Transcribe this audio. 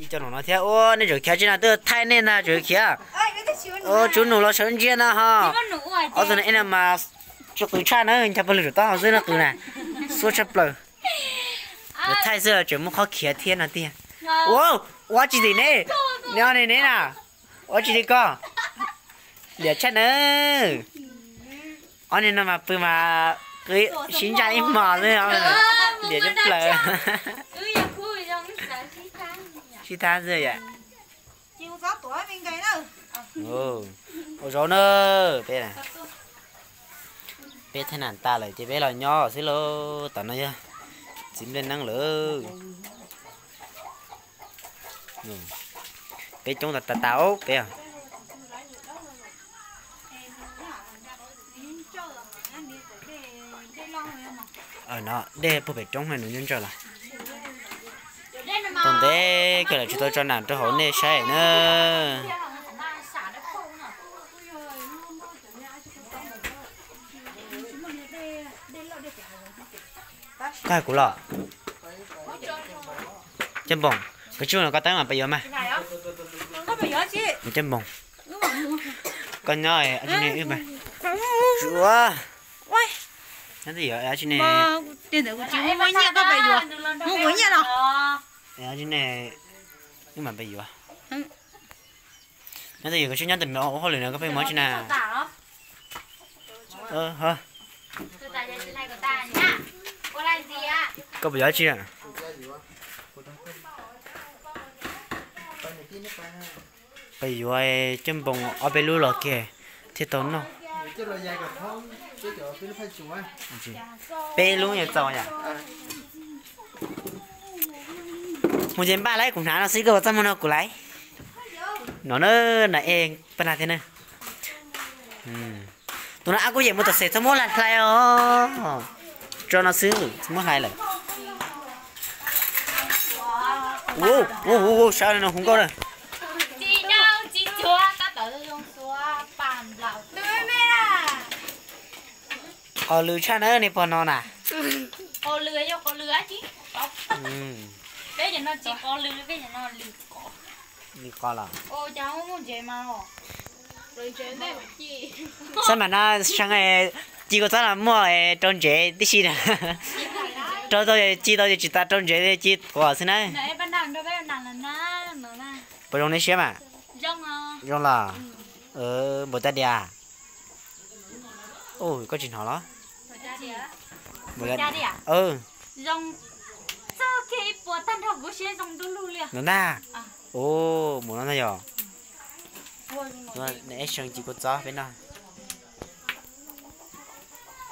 Ib co num no thiab ua nej tseem khiav tsi na, twb thaij nej ntag tseem khiav. Ua tsub num los sawv ntsia na ho. Ob tug no ib no mas tsis qw tshaj na, ncha pawg lug rau taub hau xwb no qw na. Xuab tshaj plaws. Yuav thaij xwb los tseem muaj qhov khiav thiab no tiag. Ua, ua tsis tim ne, ne ne na. Ua tsis tim ko. Liam tshaj na. Ob niag no mas pw mas sib ntsaj ib hmos xwb, liam tshaj plaws. Sib thab xwb yom. Ua zaum na, peb, peb thaij nas tas lawm ces peb los nyob xwb lauj. Tom no yog txiv nplej neeb lawm. Peb coob tas tas tas peb. No dej puag pem roob nws ntsawj ntsawj los. Tau ntev kawg lawm tsis tau tso nas rau hauv nej saib na. Koj hais kuv los? Coj Npoos, koj tsuj no koj teeb mas peb yuav mas. Coj Npoos, koj nyob wb mas. Tsuav, nyob twj ywm tsis ne. Mus kuv nyiaj los. Wb mas peb yuav. Nyob twj ywm koj tsuj nyob ntawm me ua hauj lwm no koj pheej mus tsi na. Koj puas yuav tsi? Peb yuav, Coj Npoos ob peb lub los kiag thiaj tau noj. Peb lub yuav txaus yom. Mus ces npaj lawm, kuv hnav no xwb koj puas txaj muag nrog kuv lawm? No na, no es pab nag thiab na. Tus no ab kuj yeem mus tom xes txhob muab hlais os. Tso no xwb txhob muab hlais lawm. Sawv no hu nkauj na. Qos lws tshaj na nej pog no na. Lws qos los. Saib mas no seev, ci kua txob los muaj rau ntsev tib si na. Rau tau ci tau ces tsis tas rau ntsev ci quas xwb na. Puas zoo nej siab mas? Zoo los. Npaum tab dias? Koj tsis hnov los? Ntag. Mus no ntag yog. Seev ci kua txob peb noj.